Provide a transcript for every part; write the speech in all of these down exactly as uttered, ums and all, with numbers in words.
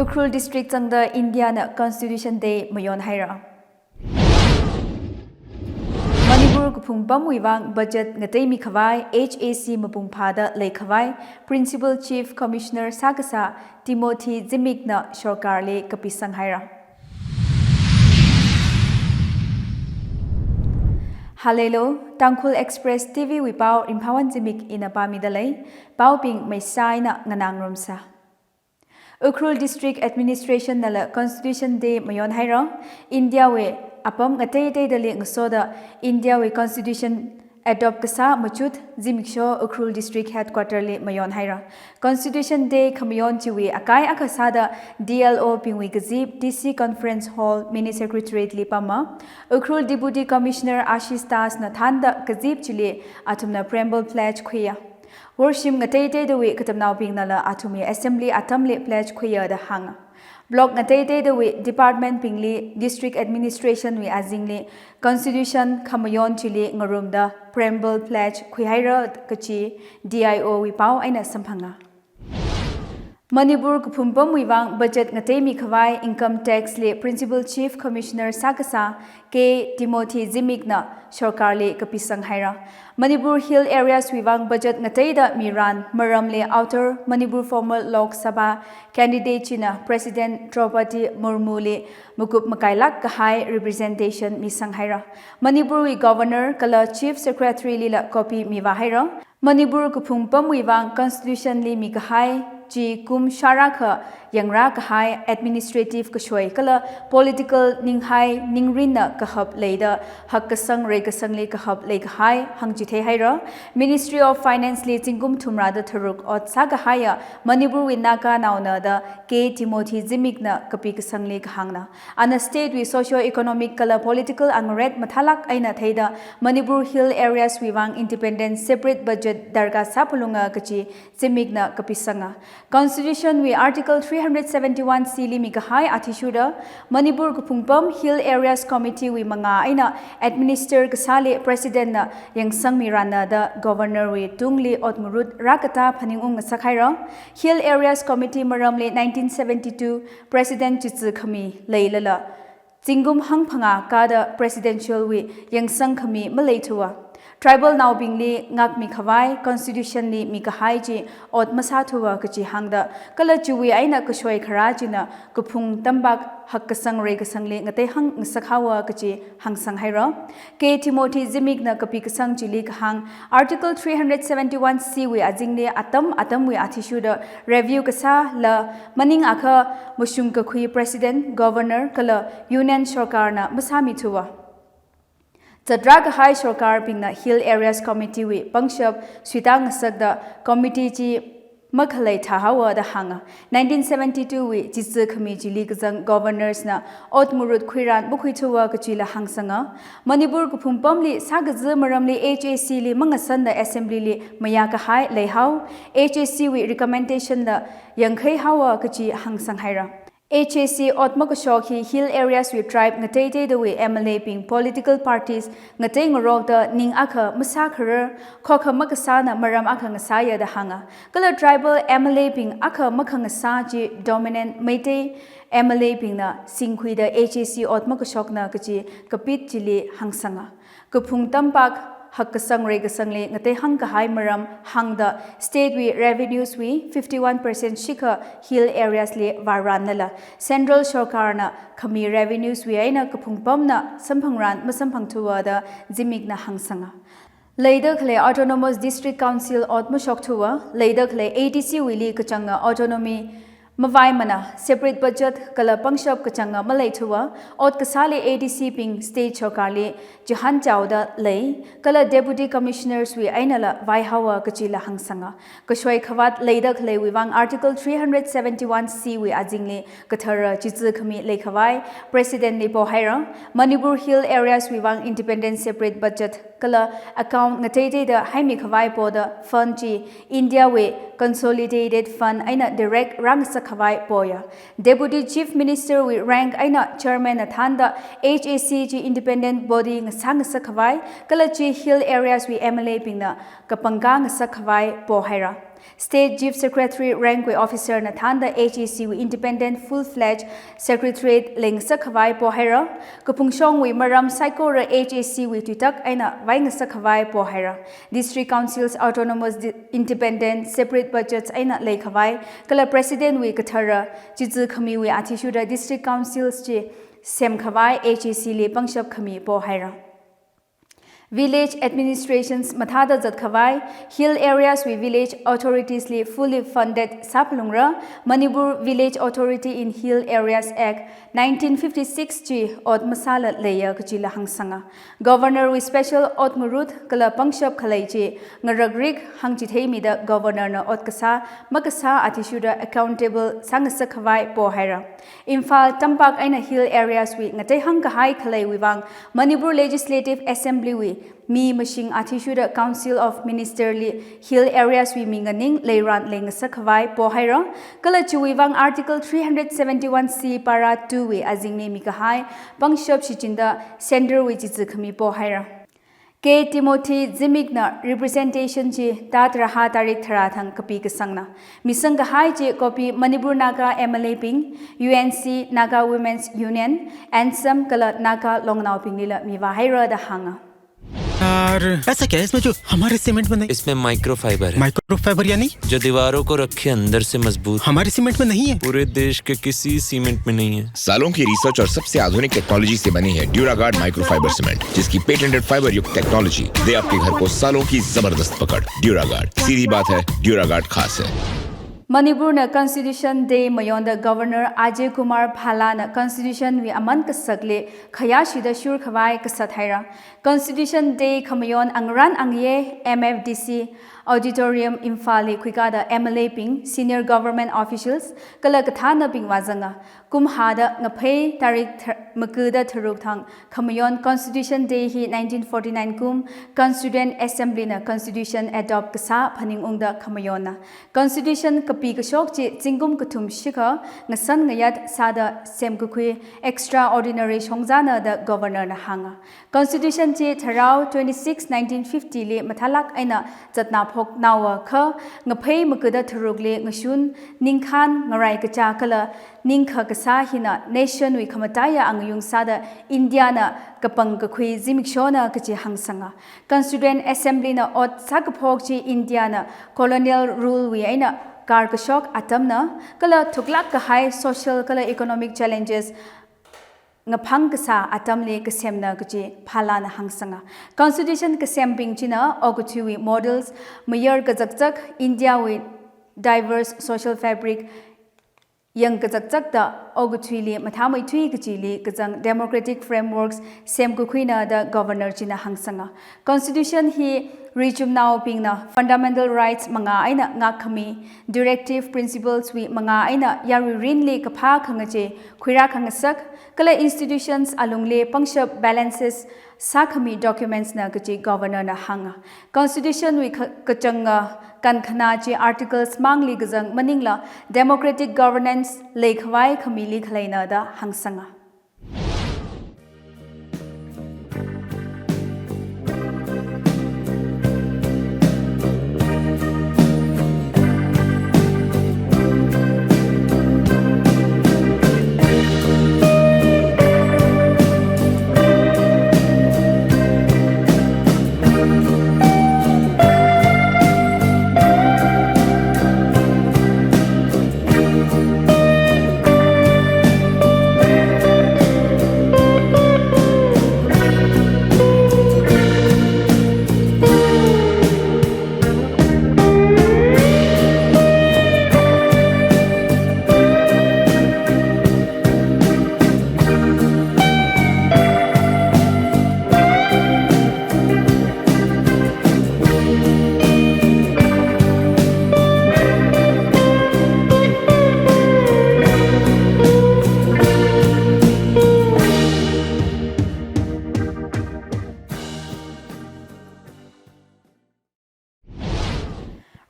Ukhrul District zangda India na Constitution Day mayon haira. Manipur kaphung pamwui vang budget ngateimi khavai H A C mapung phāda lei khavai Principal Chief Commissioner sākasā Timothy Zimik na sorkarli kapisang haira. Haleilo, Tangkhul Express T V wui pao Ringphāwon Zimik ina pāmida lei. Paobing maisā eina nganā ngarumsa. Ukhrul District Administration nala Constitution Day mayon haira. India wui apam ngateiteidali ngasoda India wui Constitution adopt kasā machut zimiksho Ukhrul District Headquarter li mayon haira. Constitution Day khamayon chiwui akai akha sāda D L O bingwui kazip D C Conference Hall Mini Secretariat li pama. Ukhrul Deputy Commissioner Ashish Das na thānda kazip chili athumna Preamble Pledge khuiya. Worshim ngateiteidawui katamnaobingnala athumwui assembly atamli pledge khuiya da hānga. Block ngateiteidawui department bingli district administration wui azingli Constitution khamayon chili ngarumda Preamble Pledge khuihaira kachi D I O wui pao eina samphanga. Manipur kaphung pamwui vang budget ngateimi khavai Income Tax li Principal Chief Commissioner sākasā K Timothy Zimik na sorkarli kapisang haira. Manipur Hill Areas wui vang budget ngateida miran maramli Outer Manipur former Lok Sabha candidate china President Droupadi Murmu li makup makailāk kahai representation misang haira. Manipur wui Governor kala Chief Secretary lila copy mivā haira. Manipur kaphung pamwui vang Constitution li mikahai chi kum shāra kha yangra kahai administrative kashoi kala political ninghai ningrinna kahap leida hakkasang reikasangli kahap leikahai hāngchithei haira. Ministry of Finance li zingkum thumrada tharuk ot sākahaiya Manipur wui Naga naona da K Timothy Zimik na kapikasangli kahāngna. Ana state wui socio-economic kala political angaret mathālāk eina theida Manipur Hill Areas wui vang independent separate budget darkar sāphalunga kachi Zimik na kapisanga. Constitution wui Article three hundred seventy-one C li mikahai athishurda Manipur kaphung pam Hill Areas Committee wui mangā eina administer kasāli President na yangsangmiranna da Governor wui tungli ot ngarut rākatā phaningung ngasak haira. Hill Areas Committee maramli nineteen seventy-two President chitsi khami leilala zingkum hangphangā kada Presidential wui yangsang khami maleithuwa. Tribal naobingli ngākmi khavai Constitution li mikahai chi ot masāthuwa kachi hāngda, kala chiwui eina kashoi kharā china kaphung tampak hakkasang reikasangli ngateihang ngasakhaowa kachi hāngsang haira. K Timothy Zimik na kapikasang chili kahāng Article three hundred seventy-one C wui azingli atam atamwui athishurda review kasāla maningakha mashung kakhui President, Governor kala Union sorkarna masāmithuwa. Zatra kahai sorkarbingna Hill Areas Committee wui pangshap suitā ngasakda committee chi makhalei thāhaowa da hānga. Nineteen seventy-two wui chitsi khami chili kazang Governors na ot ngarut khuiran makhuithuwa kachila hāngsanga. Manipur kaphung pamli sākazi maramli H A C li mangasanda Assembly li mayā kahai leihao, H A C wui recommendation da yangkheihaowa kachi hāngsang haira. H A C ot makashok hi Hill Areas wui tribe ngateiteidawui M L A bing political parties ngatei ngarokda ning akha masākharar, khokha makasāna maram akha ngasāya da hānga. Kala tribal M L A bing akha makhangasā chi dominant Meitei M L A bingna singkhuida H A C ot makashokna kachi kapit chili hāngsanga. Kaphung tampak hakkasang reikasangli ngateihang kahai maram hāngda state wui revenues wui fifty-one percent shikha Hill Areas li vārannala Central sorkarna khami revenues wui eina kaphung pamna samphangran masamphangthuwa da Zimik na hāngsanga. Leida khalei Autonomous District Council ot mashokthuwa, leida khalei A D C wuili kachanga autonomy mavaimana, separate budget kala pangshap kachanga maleithuwa, ot kasāli A D C bing state sorkarli chihān chaoda lei, kala Deputy Commissioners wui einala vaihaowa kachila hāngsanga. Kashoi khavāt leida khaleiwui vang Article three hundred seventy-one C wui azingli kathara chitsi khami leikhavai President li pohaira. Manipur Hill Areas wui vang independent separate budget kala account ngateiteida haimi khavai poda fund chi India wui consolidated fund eina direct rāngasak khavai poya. Deputy Chief Minister wui rank eina Chairman na thānda H A C chi independent body ngasā ngasak khavai, kala chi Hill Areas wui M L A bingna kapangkā ngasak khavai pohaira. State Chief Secretary rank wui officer na thānda H A C wui independent full-fledged secretariat leingasak khavai pohaira. Kaphungshongwui maram saikora H A C wui tuitak eina vaingasak khavai pohaira. District Councils autonomous di-, independent separate budgets eina leikhavai, kala President wui kathara chizi khamiwui athishurda District Councils chi semkhavai H A C li pangshap khami pohaira. Village administrations mathāda zatkhavai, hill areas wui village authorities li fully funded sāphalungra. Manipur Village Authority in Hill Areas Act nineteen fifty-six chi ot masāla leiya kachila hāngsanga. Governor wui special ot ngarut kala pangshap khalei chi ngarakrik hāngchitheimida Governor na ot kasā makasā athishurda accountable sāngasak khavai pohaira. Imphal, Tampak eina hill areas wui ngateihāng kahai khaleiwui vang Manipur Legislative Assembly wui mi mashing athishurda Council of Minister li hill areas wui mi nganing leiran leingasak khavai pohaira. Kala chiwui vang Article three hundred seventy-one C para two wui azingli mikahai pangshap shichinda Centre wui chizi khami pohaira. K Timothy Zimik na representation chi thada tharā tarik tharā thang kapi kasangna. Misang kahai chi copy Manipur Naga M L A bing, U N C, Naga Women's Union, ANSAM kala Naga Longnaobinglila mivāhaira da hānga. यार, ऐसा क्या है इसमें जो हमारे सीमेंट में नहीं? इसमें माइक्रोफाइबर है। माइक्रोफाइबर यानी? जो दीवारों को रखे अंदर से मजबूत। हमारे सीमेंट में नहीं है। पूरे देश के किसी सीमेंट में नहीं है। सालों की रिसर्च और सबसे आधुनिक टेक्नोलॉजी से बनी है ड्यूरागार्ड माइक्रोफाइबर सीमेंट, जिसकी पेटेंटेड फाइबर युक्त टेक्नोलॉजी दे आपके घर को सालों की जबरदस्त पकड़। ड्यूरागार्ड, सीधी बात है, ड्यूरागार्ड खास है। Manipur na Constitution Day mayonda Governor Ajay Kumar Bhalla na Constitution wui aman kasakli khayāshida shurkhavai kasat haira. Constitution Day khamayon angarān angayei M F D C Auditorium Imphal li khuikada M L A bing, senior government officials kala kathānabing vāzanga. Kumhada ngaphei tarik thar-, makuda tharuk thang khamayon Constitution Day hi nineteen forty-nine kum Constituent Assembly na Constitution adopt kasā phaningungda khamayonna. Constitution kapi kashok chi zingkum kathum shikha ngasān ngayat sāda semkakhui extraordinary shongzana da Governor na hānga. Constitution chi tharao twenty-six nineteen fifty li mathālāk eina zatna phoknaowa kha ngaphei makuda tharukli ngashun ningkhān ngarai kachā kala ningkha kasā hina nation wui khamataiya angayung sāda India na kapangkakhui zimikshona kachi hāngsanga. Constituent Assembly na ot sākaphok chi India na colonial rule wui eina karkashok atamna, kala thuklāk kahai social kala economic challenges ngaphang kasā atamli kasemna kachi Bhalla na hāngsanga. Constitution kasembing china okathuiwui models mayar kazakzak India wui diverse social fabric yang kazakzakda okathuili mathāmeithui kachili kazang democratic frameworks semkakhuina da Governor china hāngsanga. Constitution hi richumnaobingna fundamental rights mangā eina ngākkhami, directive principles wui mangā eina yaruirinli kaphā khangachei khuirā khangasak, kala institutions alungli pangshap balances sākhami documents na kachi Governor na hānga. Constitution wui kha-, kachanga kankhana chi articles mangli kazang maningla democratic governance leikhavai khamili khaleina da hāngsanga.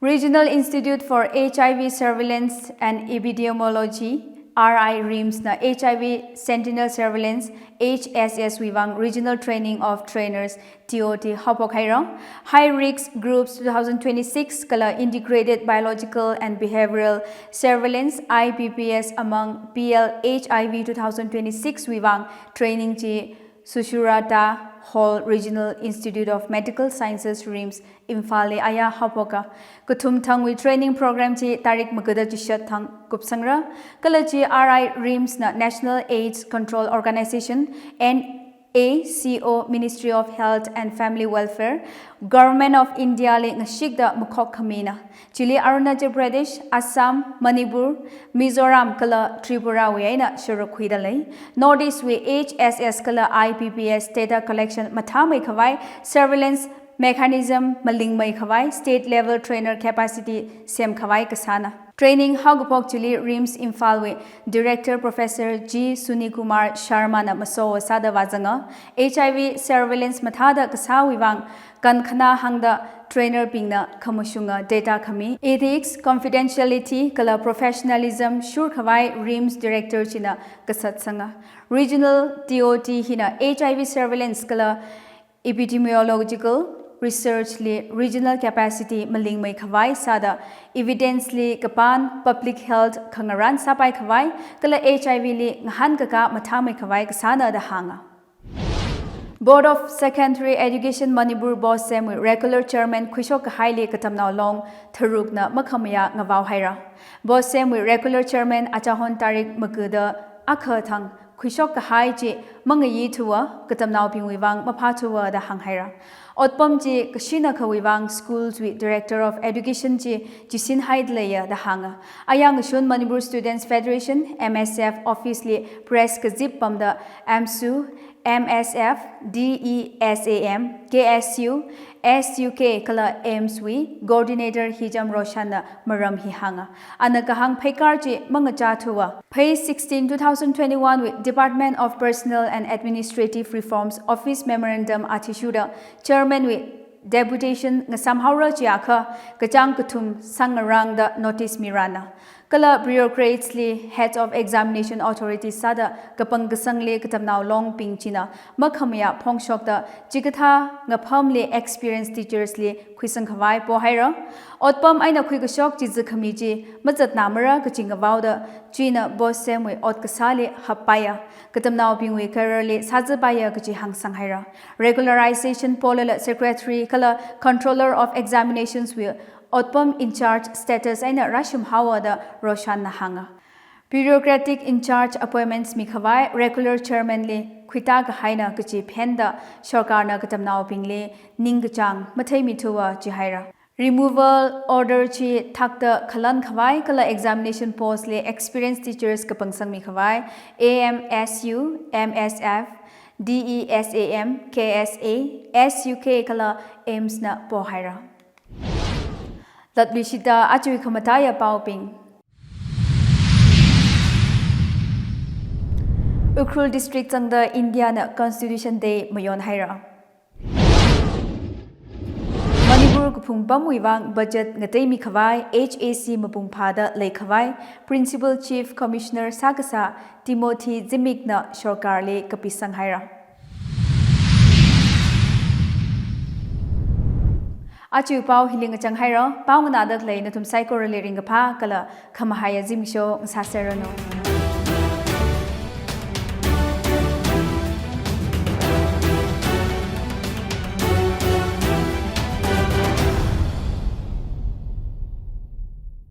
Regional Institute for H I V Surveillance and Epidemiology, R I RIMS na H I V Sentinel Surveillance, H S S wui vang Regional Training of Trainers, T O T, haophok haira. High Risk Groups two thousand twenty-six kala Integrated Biological and Behavioral Surveillance, I B B S, among P L H I V two thousand twenty-six wui vang training chi Sushruta Hall, Regional Institute of Medical Sciences, RIMS, Imphal li aya haophoka. Kathum thangwui training program chi tarik magada chishat thang kupsangra. Kala chi R I RIMS na National AIDS Control Organization, N A C O, Ministry of Health and Family Welfare, Government of India li ngashikda makhok khamina. Chili Arunachal Pradesh, Assam, Manipur, Mizoram kala Tripura wui eina sharuk khuida lei. North East wui H S S kala I B B S data collection mathāmei khavai, surveillance mechanism malingmei khavai, state level trainer capacity semkhavai kasāna. Training haokaphok chili RIMS Imphal wui Director Professor G Sunikumar Sharma na maso sāda vāzanga. H I V surveillance mathāda kasāwui vang kankhana hāngda trainer bingna khamashunga data khami. Ethics, confidentiality kala professionalism shurkhavai RIMS Director china kasat sanga. Regional T O T hina H I V surveillance kala epidemiological research li regional capacity malingmei khavai sāda, evidence li kapān public health khangarān sāpai khavai kala H I V li ngahānkakā mathāmei khavai kasāna da hānga. Board of Secondary Education Manipur BOSEM wui regular chairman khuishok kahaili katamnao long tharukna makhamayā ngavao haira. BOSEM wui regular chairman achahon tarik magada akha thang khuishok kahai chi mangayi thuwa katamnaobingwui vang maphā thuwa da hāng haira. Otpam chi kashina khawui vang schools wui Director of Education chi chisin haida leiya da hānga. Aya ngashun Manipur Students Federation, M S F, office li press kazip pamda AMSU, M S F, D E S A M, K S U, S U K kala AMES wui coordinator Hijam Roshan na maram hi hānga. Ana kahāng pheikar chi mangachā thuwa. Phei sixteen, two thousand twenty-one wui Department of Personnel and Administrative Reforms office memorandum athishurda chairman wui deputation ngasam haora chiakha kachāng kathum sāngarāngda notice mirāna. Kala bureaucrats li head of examination authority sāda kapang kasangli katamnao longbing china makhamayā phongshokda chikathā ngaphamli experienced teachers li khuisang khavai po haira. Otpam eina khuikashok chizi khami chi mazatnamara kachi ngavaoda china BOSEM wui ot kasāli happaiya, katamnaobingwui career li sāzapaiya kachi hāngsang haira. Regularization polala secretary kala controller of examinations wui otpam in charge status eina rāshum haowa da Roshan na hānga. Bureaucratic in charge appointments mikhavai regular chairman li khuitā kahaina kachi phenda sarkarna katamnaobingli ningkachāng matheimi thuwa chi haira. Removal order chi thakta khalan khavai kala examination post li experienced teachers kapangsangmi khavai AMSU, MSF, DESAM, KSA, SUK kala AMES na po haira. Latluishita achui khamataiya paobing. Ukhrul District zangda India na Constitution Day mayon haira. Manipur kaphung pamwui vang budget ngateimi khavai HAC mapung phāda lei khavai Principal Chief Commissioner sākasā Timothy Zimik na sarkarli kapisang haira. Achi pao hili ngachang haira, pao nganāda khalei nathum saikorali ringkaphā kala khamahaiya zimiksho ngasāserranu.